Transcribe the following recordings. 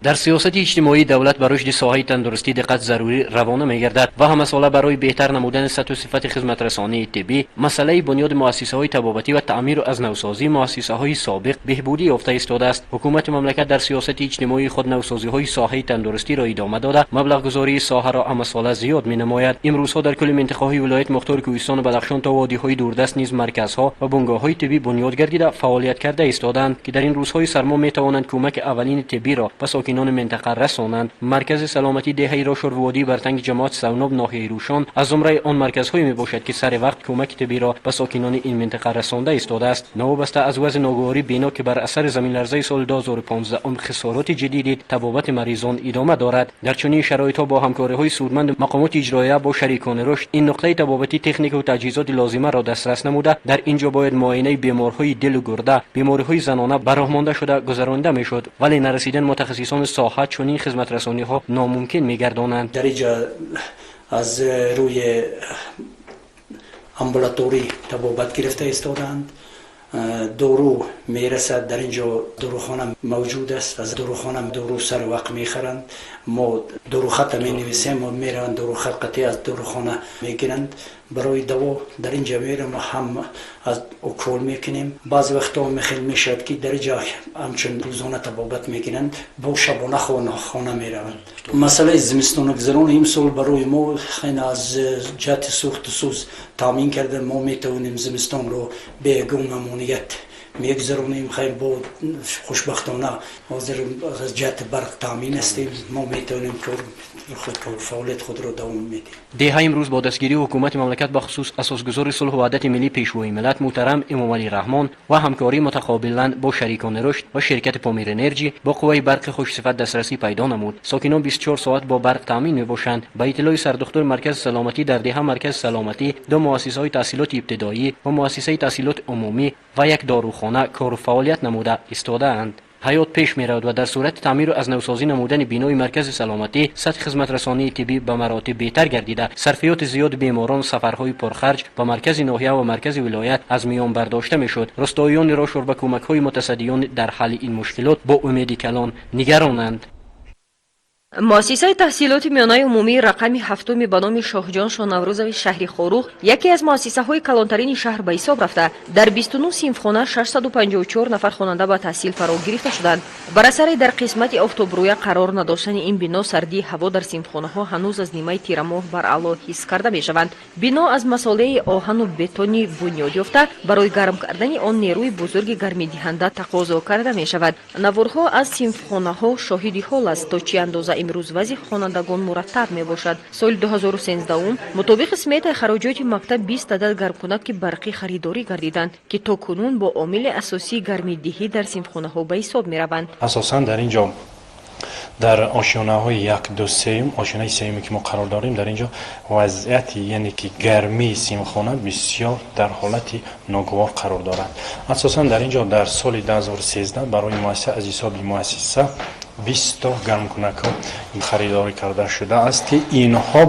Дар сиёсати иҷтимоии давлат ба рушди соҳаи тандурустӣ диққат зарурӣ равона мегардад ва ҳамасола барои беҳтар намудани сатҳу сифати хизматрасонии тиббӣ, масъалаи бунёди муассисаҳои табобатӣ ва таъмиру аз навсозии муассисаҳои собиқ беҳбудӣ ёфта истодааст. Ҳукумати мамлакат дар сиёсати иҷтимоии худ навсозиҳои соҳаи тандурустиро идома дода, маблағгузории соҳаро ҳамасола зиёд менамояд. Имрӯзҳо дар кулли минтақаҳои вилояти мухтори Кӯҳистону Бадахшон то водиҳои дурдаст низ марказҳо ва бунгоҳҳои тиббӣ бунёд гардида, фаъолият карда истодаанд, ки дар ин рӯзҳои сармо метавонанд кӯмаки аввалини тиббиро ба сокинони минтақа расонанд. Маркази саломатии деҳаи Рошур, водии Бартанги, ҷамоати Савноб, ноҳияи Рӯшон аз зумраи он марказҳое мебошад, ки сари вақт кӯмаки тиббиро ба сокинони ин минтақа расонда истодааст. Новобаста аз вазъи ногувории бино, ки бар асари заминларзаи соли 2015 хисороти ҷиддӣ дид, табобати маризон идома дорад. Дар чунин шароитҳо бо ҳамкориҳои судманди мақомоти иҷроия бо шарикони рушд ин нуқтаи табобатӣ техникаву таҷҳизоти лозимаро дастрас намуда, дар ин ҷо бояд муоинаи беморҳои дилу гурда, бемориҳои занона ба роҳ монда шуда гузаронида мешуд, вале нарасидани мутахассисони соҳа чунин хизматрасониҳо номумкин мегардонанд. Дар инҷа аз рӯи амбулаторӣ табобат гирифта истодаанд. Дору мерасад, дар ин ҷо дорухона мавҷуд аст, аз дорухона дору сари вақт мехаранд. Мо дорухата менависем, мераванд, дорухат қатъи аз дорухона мегиранд. Барои даво дар ин ҷо мерам, ҳам аз укол мекунем. Баъзе вақтҳо мехел мешавад, ки дар ин ҷо ҳамчун рӯзона табобат мекунанд, бо шабона хона мераванд. Масъалаи зимистонагузарон имсол барои мо хеле аз ҷиҳати сӯхту сӯз таъмин карда, мо метавонем зимистонро бе ягон мамоният мегузаронем. Хайр, бо хушбахтона ҳозир аз ҷиҳати барқ таъмин ҳастем, мо метавонем кор фаъолияти худро давом медиҳем. Деҳа имрӯз бо дастгирии ҳукумати мамлакат, бахусус асосгузори сулҳу ваҳдати миллӣ, Пешвои миллат муҳтарам Эмомалӣ Раҳмон ва ҳамкории мутақобилан бо шарикони рушд ва ширкати Помир Энерҷи бо қувваи барқи хушсифат дастрасӣ пайдо намуд. Сокинон 24 соат бо барқ таъмин мебошанд. Ба иттилои сардухтури маркази саломатӣ, дар деҳа маркази саломатӣ, ду муассисаҳои таҳсилоти ибтидоӣ ва муассисаи таҳсилоти умумӣ ва як дорухона кору фаъолият намуда истодаанд. Ҳаёт пеш меравад ва дар сурати таъмиру аз навсозӣ намудани бинои маркази саломатӣ сатҳи хизматрасонии тиббӣ ба маротиб беҳтар гардида, сарфиёти зиёди беморон, сафарҳои пурхарҷ ба маркази ноҳия ва маркази вилоят аз миён бардошта мешуд. Рустоиёни Рошур ба кӯмакҳои мутасаддиён дар ҳалли ин мушкилот бо умеди калон нигаронанд. Муассисаи таҳсилоти миёнаи умумии рақами ҳафтуми ба номи Шоҳҷон Шонаврӯзови шаҳри Хоруғ яке аз муассисаҳои калонтарини шаҳр ба ҳисоб рафта, дар 29 синфхона 654 нафар хонанда ба таҳсил фаро гирифта шуданд. Бар асари дар қисмати офтобрӯя қарор надоштани ин бино, сардии ҳаво дар синфхонаҳо ҳанӯз аз нимаи тирамоҳ баръало ҳис карда мешаванд. Бино аз масолеҳи оҳану бетони бунёд ёфта, барои гарм кардани он нерӯи бузурги гармидиҳанда тақозо карда мешавад. Наворҳо аз синфхонаҳо шоҳиди ҳол аст, то чӣ андоза имрӯз вазъи хонандагон мураттаб мебошад. Соли 2013 мутобиқи сметаи хароҷоти мактаб 20 адад гармкунаки барқӣ харидорӣ гардиданд, ки то кунун бо омили асосии гармидиҳӣ дар синфхонаҳо ба ҳисоб мераванд. Асосан дар ин ҷо, дар ошёнаҳои як, ду, сеюм, ошёнаи сеюме ки мо қарор дорем, дар ин ҷо вазъияти, яъне ки гармии синфхона бисёр дар ҳолати ногувор қарор дорад. Асосан дар ин ҷо дар соли 2013 барои муассиса аз ҳисоби муассиса 20-то гармкунакҳо харидорӣ карда шудааст, ки инҳо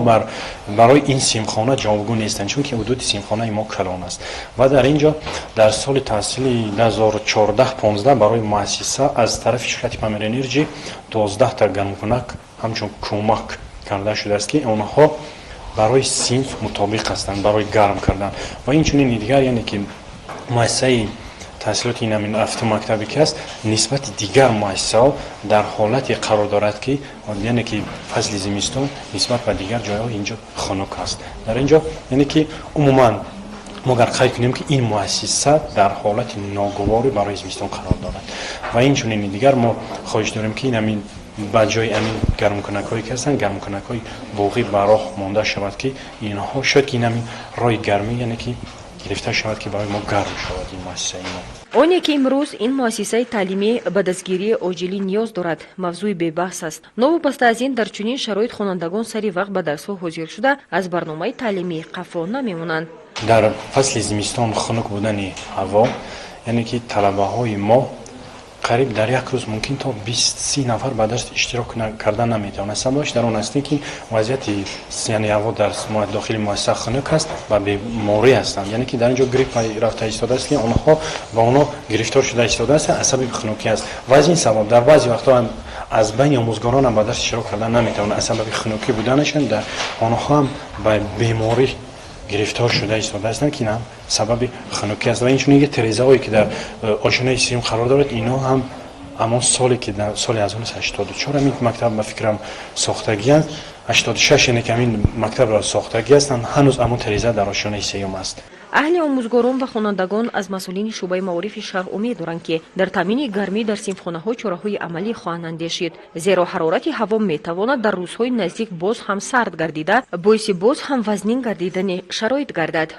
барои ин синфхона ҷавобгӯ нестанд, чунки ҳудуди синфхонаи мо калон аст. Ва дар ин ҷо дар соли таҳсили 2014-15 барои муассиса аз тарафи ширкати Памир Энерҷи 12-та гармкунак ҳамчун кӯмак карда шудааст, ки онҳо барои синф мутобиқ ҳастанд барои гарм кардан. Ва инчунин дигар, яъне ки муассисаи таҳсилоти ин автомактабе ки аст, нисбати дигар муассисаҳо дар ҳолате қарор дорад, ки яъне ки фасли зимистон нисбат ба дигар ҷойҳо инҷо хунук аст. Дар ин ҷо, яъне ки умуман мо агар қайд кунем, ки ин муассиса дар ҳолати ногуворӣ барои зимистон қарор дорад. Ва инчунин дигар мо хоҳиш дорем, ки инамин ба ҷои амин гармкунакҳое ки ҳастанд, гармкунакҳои буғӣ ба роҳ монда шавад, ки инҳо шояд ки инамин роҳи гармӣ, яъне ки гирифта шавад, ки барои мо гарм шавад ин муассисаи мо. Оне ки имрӯз ин муассисаи таълимӣ ба дастгирии оҷилӣ ниёз дорад, мавзӯи бебаҳс аст. Новобаста аз ин, дар чунин шароит хонандагон сари вақт ба дарсҳо ҳозир шуда, аз барномаи таълимӣ қафо намемонанд. Дар фасли зимистон хунук будани ҳаво, яъне ки талабаҳои мо қариб дар як рӯз мумкин то 20-30 нафар ба дарс иштирок карда наметавонад. Сабабаш дар он аст, ки вазъияти, яъне ҳаво дар дохили муассиса хунук аст ва беморӣ ҳастанд, яъне ки дар ин ҷо грипп рафта истодааст, ки онҳо ба онҳо гирифтор шуда истодааст, аз сабаби хунукӣ аст. Ва аз ин сабаб дар баъзе вақтҳо Аз байни омӯзгорон ҳам ба дарс иштирок кардан наметавонанд аз сабаби хунукӣ буданашон, дар онҳо ҳам ба беморӣ гирифтор шуда истода ҳастанд, ки ин ҳам сабаби хунукӣ аст. Ва инчунин тирезаҳое ки дар ошёнаи сеюм қарор дорад, инҳо ҳам ҳамон соле ки дар соли 1984 ҳамин мактаб, ба фикрам, сохтагӣ аст, 86, яъне ки ҳамин мактабро сохтагӣ ҳастанд, ҳанӯз ҳамон тиреза дар ошёнаи сеюм аст. Аҳли омӯзгорон ва хонандагон аз масъулини шӯъбаи маорифи шаҳр умед доранд, ки дар таъмини гармӣ дар синфхонаҳо чораҳои амалӣ хоҳанд андешид, зеро ҳарорати ҳаво метавонад дар рӯзҳои наздик боз ҳам сард гардида, боиси боз ҳам вазнин гардидани шароит гардад.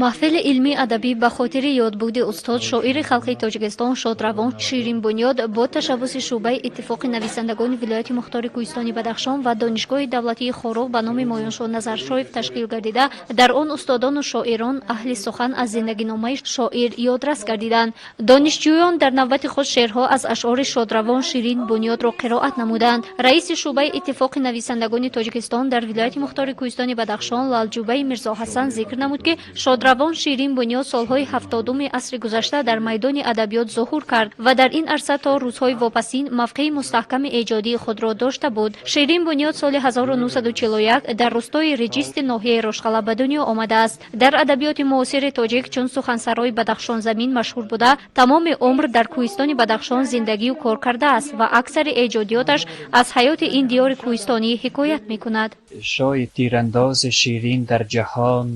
Маҳфили илмӣ адабӣ ба хотири ёдбуди устод, шоири халқи Тоҷикистон шодравон Ширинбунёд бо ташаббуси шӯъбаи Иттифоқи нависандагони вилояти мухтори Кӯҳистони Бадахшон ва Донишгоҳи давлатии Хоруғ ба номи Моёншоҳ Назаршоев ташкил гардида, дар он устодону шоирон, аҳли сухан аз зиндагиномаи шоир ёдрас гардиданд. Донишҷӯён дар навбати худ шеърҳо аз ашъори шодравон Ширин Бунёдро қироат намуданд. Раиси шӯъбаи Иттифоқи нависандагони Тоҷикистон дар вилояти мухтори Кӯҳистони Бадахшон Лалҷубаи Мирзоҳасан зикр намуд, ки шодравон Ширин Бунёд солҳои 70-уми асри гузашта дар майдони адабиёт зуҳур кард ва дар ин арса то рӯзҳои вопасин мавқеи мустаҳками эҷодии худро дошта буд. Ширин Бунёд соли 1941 дар рустои Реҷисти ноҳияи Рошқала ба дунё омадааст. Дар адабиёти муосири тоҷик чун сухансарои Бадахшонзамин машҳур буда, тамоми умр дар кӯҳистони Бадахшон зиндагию кор кардааст ва аксари эҷодиёташ аз ҳаёти ин диёри кӯҳистонӣ ҳикоят мекунад. Шоҳи тирандози ширин дар ҷаҳон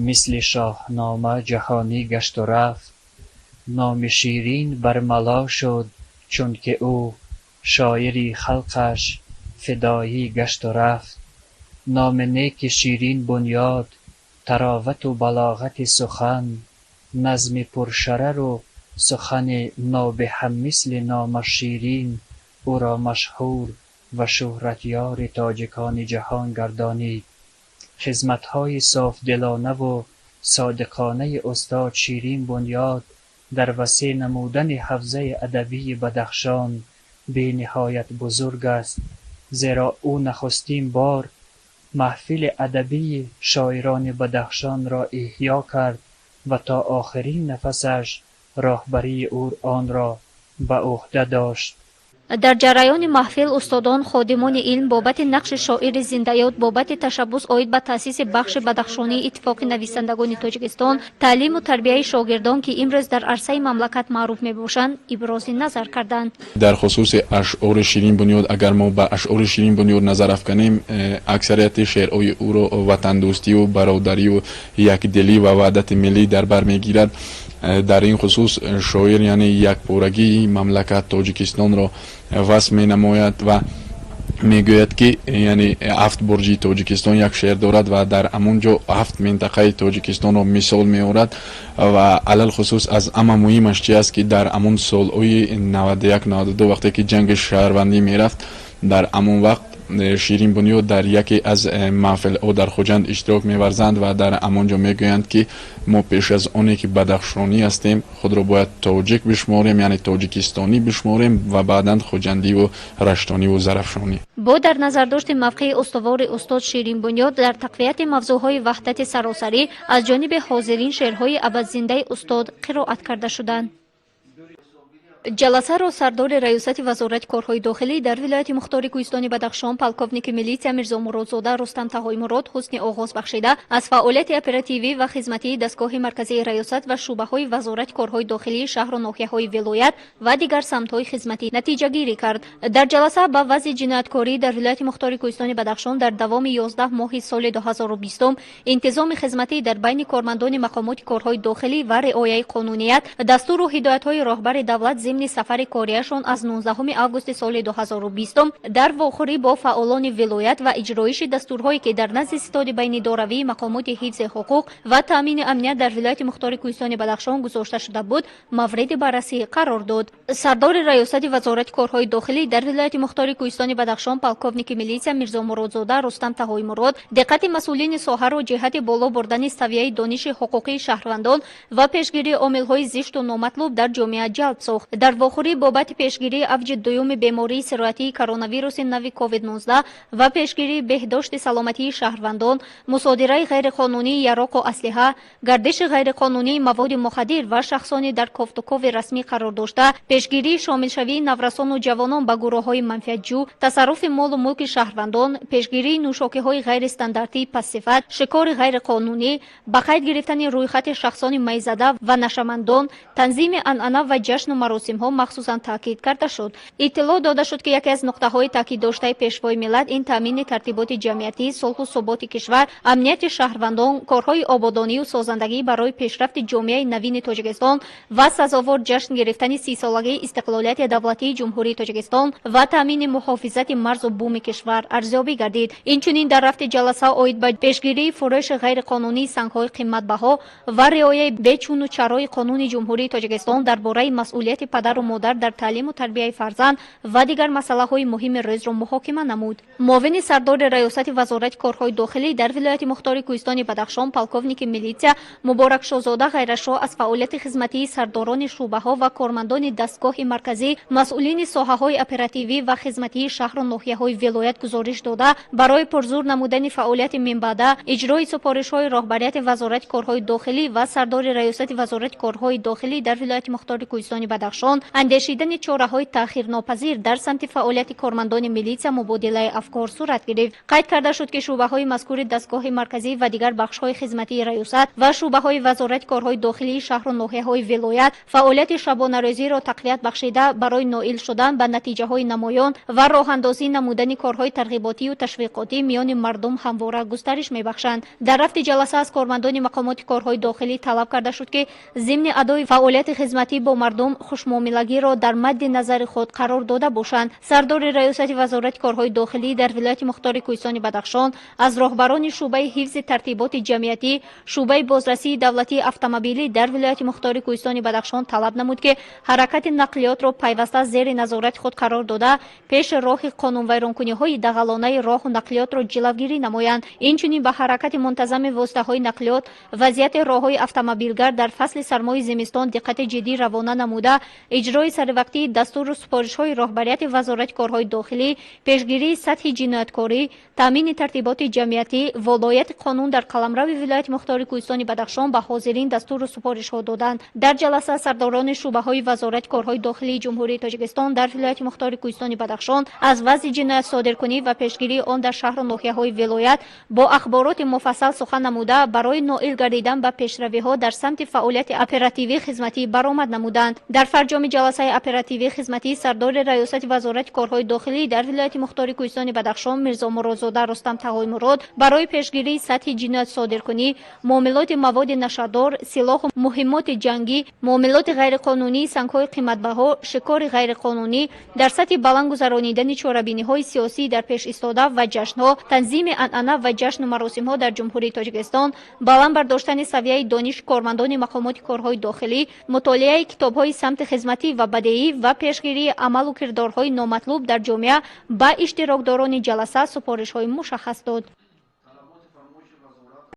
мисли Шоҳнома ҷаҳонӣ гашту рафт. Номи Ширин бармало шуд, чунки ӯ шоири халқаш фидоӣ гашту рафт. Номи неки Ширин Бунёд, таровату балоғати сухан, назми пуршарару сухани ноби ҳаммисли номаш Ширин ӯро машҳур ва шӯҳратёри тоҷикони ҷаҳон гардонид. Хизматҳои софдилонаву содиқонаи устод Ширин Бунёд дар васеъ намудани ҳавзаи адабии Бадахшон бениҳоят бузург аст, зеро ӯ нахустин бор маҳфили адабии шоирони Бадахшонро эҳё кард ва то охирин нафасаш роҳбарии онро ба ӯҳда дошт. Дар ҷараёни маҳфил устодон, ходимони илм бобати нақши шоири зиндаёд, бобати ташаббус оид ба таъсиси бахши бадахшонии Иттифоқи нависандагони Тоҷикистон, таълиму тарбияи шогирдон, ки имрӯз дар арсаи мамлакат маъруф мебошанд, ибрози назар карданд. Дар хусуси ашъори Ширин Бунёд, агар мо ба ашъори Ширин Бунёд назар афканем, аксарияти шеърҳои ӯро ватандӯстию бародарию якдилӣ ва ваҳдати миллӣ дар бар мегирад. Дар ин хусус шоир, яъне якпорагии мамлакат Тоҷикистонро васф менамояд ва мегӯяд, ки яъне ҳафт бурҷи Тоҷикистон як шеър дорад ва дар ҳамон ҷо ҳафт минтақаи Тоҷикистонро мисол меорад. Ва алалхусус аз ҳама муҳимаш чи аст, ки дар ҳамон солҳои 91, 92, вақте ки ҷанги шаҳрвандӣ мерафт, дар ҳамон вақт Ширин Бунёд дар яке аз маҳфилҳо дар Хуҷанд иштирок меварзанд ва дар ҳамон ҷо мегӯянд, ки мо пеш аз оне ки бадахшонӣ ҳастем, худро бояд тоҷик бишморем, яъне тоҷикистонӣ бишморем ва баъдан хуҷандиву раштониву зарафшонӣ. Бо дар назардошти мавқеи устувори устод Ширин Бунёд дар тақвияти мавзӯъҳои ваҳдати саросарӣ, аз ҷониби ҳозирин шеърҳои абадзиндаи устод қироат карда шуданд. Ҷаласаро сардори раёсати Вазорати корҳои дохилӣ дар вилояти мухтори Кӯҳистони Бадахшон, полковники милитсия Мирзомуродзода Рустам Таҳоимурод ҳусни оғоз бахшида, аз фаъолияти оперативӣ ва хизматии дастгоҳи марказии раёсат ва шӯъбаҳои Вазорати корҳои дохилии шаҳру ноҳияҳои вилоят ва дигар самтҳои хизматӣ натиҷагирӣ кард. Дар ҷаласа ба вазъи ҷинояткорӣ дар вилояти мухтори Кӯҳистони Бадахшон дар давоми 11 моҳи соли 2020, интизоми хизматӣ дар байни кормандони мақомоти корҳои дохилӣ ва риояи қонуният, дастуру ҳидоятҳои роҳбари давлат зимни сафари кориашон аз 19 августи соли 2020 дар вохӯрӣ бо фаъолони вилоят ва иҷроиши дастурҳое, ки дар назди ситоди байнидоравии мақомоти ҳифзи ҳуқуқ ва таъмини амният дар вилояти мухтори Кӯҳистони Бадахшон гузошта шуда буд, мавриди баррасӣ қарор дод. Сардори раёсати Вазорати корҳои дохилӣ дар вилояти мухтори Кӯҳистони Бадахшон, полковники милитсия Мирзомуродзода Рустам Таҳоимурод диққати масъулини соҳаро ҷиҳати боло бурдани савияи дониши ҳуқуқии шаҳрвандон ва пешгирии омилҳои зишту номатлуб дар ҷомеа ҷалб сохт. Дар вохӯрӣ бобати пешгирии авҷи дуюми бемории сироятии коронавируси нави COVID-19 ва пешгирии беҳдошти саломатии шаҳрвандон, мусодираи ғайриқонунии яроқу аслиҳа, гардиши ғайриқонунии маводи мухаддир ва шахсони дар кофтукови расмӣ қарор дошта, пешгирии шомилшавии наврасону ҷавонон ба гурӯҳҳои манфиатҷӯ, тасарруфи молу мулки шаҳрвандон, пешгирии нӯшокиҳои ғайристандартии пастсифат, шикори ғайриқонунӣ, ба қайд гирифтани рӯйхати шахсони майзада ва нашъамандон, танзими анъана ва ҷашну маросимҳо махсусан таъкид карда шуд. Иттилоъ дода шуд, ки яке аз нуқтаҳои таъкиддоштаи Пешвои миллат ин таъмини тартиботи ҷамъиятӣ, сулҳу суботи кишвар, амнияти шаҳрвандон, корҳои ободонию созандагӣ барои пешрафти ҷомеаи навини Тоҷикистон ва сазовор ҷашн гирифтани 30-солагии истиқлолияти давлатии Ҷумҳурии Тоҷикистон ва таъмини муҳофизати марзу буми кишвар арзёбӣ гардид. Инчунин дар рафти ҷаласа оид ба пешгирии фурӯши ғайриқонунии сангҳои қиматбаҳо ва риояи бечуну чарои Қонуни Ҷумҳурии Тоҷикистон дар бораи масъулияти падару модар дар таълиму тарбияи фарзанд ва дигар масъалаҳои муҳими рӯзро муҳокима намуд. Муовини сардори Раёсати Вазорати корҳои дохилӣ дар вилояти мухтори Кӯҳистони Бадахшон, полковники милитсия Муборакшозода Ғайрашоҳ аз фаъолияти хизматии сардорони шӯъбаҳо ва кормандони дастгоҳи марказӣ, масъулини соҳаҳои оперативӣ ва хизматии шаҳру ноҳияҳои вилоят гузориш дода, барои пурзур намудани фаъолияти минбаъда, иҷрои супоришҳои роҳбарияти Вазорати корҳои дохилӣ ва сардори Раёсати Вазорати корҳои дохилӣ дар вилояти мухтори Кӯҳистони Бадахшон, андешидани чораҳои таъхирнопазир дар самти фаъолияти кормандони милитсия мубодилаи афкор сурат гирифт. Қайд карда шуд, ки шӯъбаҳои мазкури дастгоҳи марказӣ ва дигар бахшҳои хизматии раёсат ва шӯъбаҳои Вазорати корҳои дохилии шаҳру ноҳияҳои вилоят фаъолияти шабонарӯзиро тақвият бахшида, барои ноил шудан ба натиҷаҳои намоён ва роҳандозӣ намудани корҳои тарғиботию ташвиқотӣ миёни мардум ҳамвора густариш мебахшанд. Дар рафти ҷаласа аз кормандони мақомоти корҳои дохилӣ талаб карда шуд, ки зимни адои фаъолияти хизматӣ бо мардум хушмуомилагиро дар мадди назари худ қарор дода бошанд. Сардори Раёсати Вазорати корҳои дохилӣ дар вилояти мухтори Кӯҳистони Бадахшон аз роҳбарони шӯъбаи ҳифзи тартиботи ҷамъиятӣ, шӯъбаи бозрасии давлатии автомобилӣ дар вилояти мухтори Кӯҳистони Бадахшон талаб намуд, ки ҳаракати нақлиётро пайваста зери назорати худ қарор дода, пеши роҳи қонунвайронкуниҳои дағалонаи роҳу нақлиётро ҷилавгирӣ намоянд. Инчунин ба ҳаракати мунтазами воситаҳои нақлиёт, вазъияти роҳҳои автомобилгард дар фасли сармои зимистон диққати ҷиддӣ равона намуда, иҷрои саривақтии дастуру супоришҳои роҳбарияти Вазорати корҳои дохилӣ, пешгирии сатҳи ҷинояткорӣ, таъмини тартиботи ҷамъиятӣ, волояти қонун дар қаламрави вилояти мухтори Кӯҳистони Бадахшон ба ҳозирин дастуру супоришҳо доданд. Дар ҷаласа сардорони шӯъбаҳои Вазорати корҳои дохилии Ҷумҳурии Тоҷикистон дар вилояти мухтори Кӯҳистони Бадахшон аз вазъи ҷиноятсодиркунӣ ва пешгирии он дар шаҳру ноҳияҳои вилоят бо ахбороти муфассал сухан намуда, барои ноил гардидан ба пешравиҳо дар самти фаъолияти оперативӣ хизматӣ баромад намуданд. Дар фарҷоми ҷаласаи оперативӣ хизматӣ сардори Раёсати Вазорати корҳои дохилӣ дар вилояти мухтори Кӯҳистони Бадахшон Мирзомуродзода Рустам Тағоймурод барои пешгирии сатҳи ҷиноятсодиркунӣ, муомилоти маводи нашъадор, силоҳу муҳиммоти ҷангӣ, муомилоти ғайриқонунии сангҳои қиматбаҳо, шикори ғайриқонунӣ, дар сатҳи баланд гузаронидани чорабиниҳои сиёсӣ дар пеш истода ва ҷашнҳо, танзими анъана ва ҷашну маросимҳо дар Ҷумҳурии Тоҷикистон, баланд бардоштани савияи дониши кормандони мақомоти корҳои дохилӣ, мутолиаи китобҳои самти хизматӣ ва бадеӣ ва пешгирии амалу кирдорҳои номатлуб дар ҷомеа ба иштирокдорони ҷаласа супоришҳои мушаххас дод.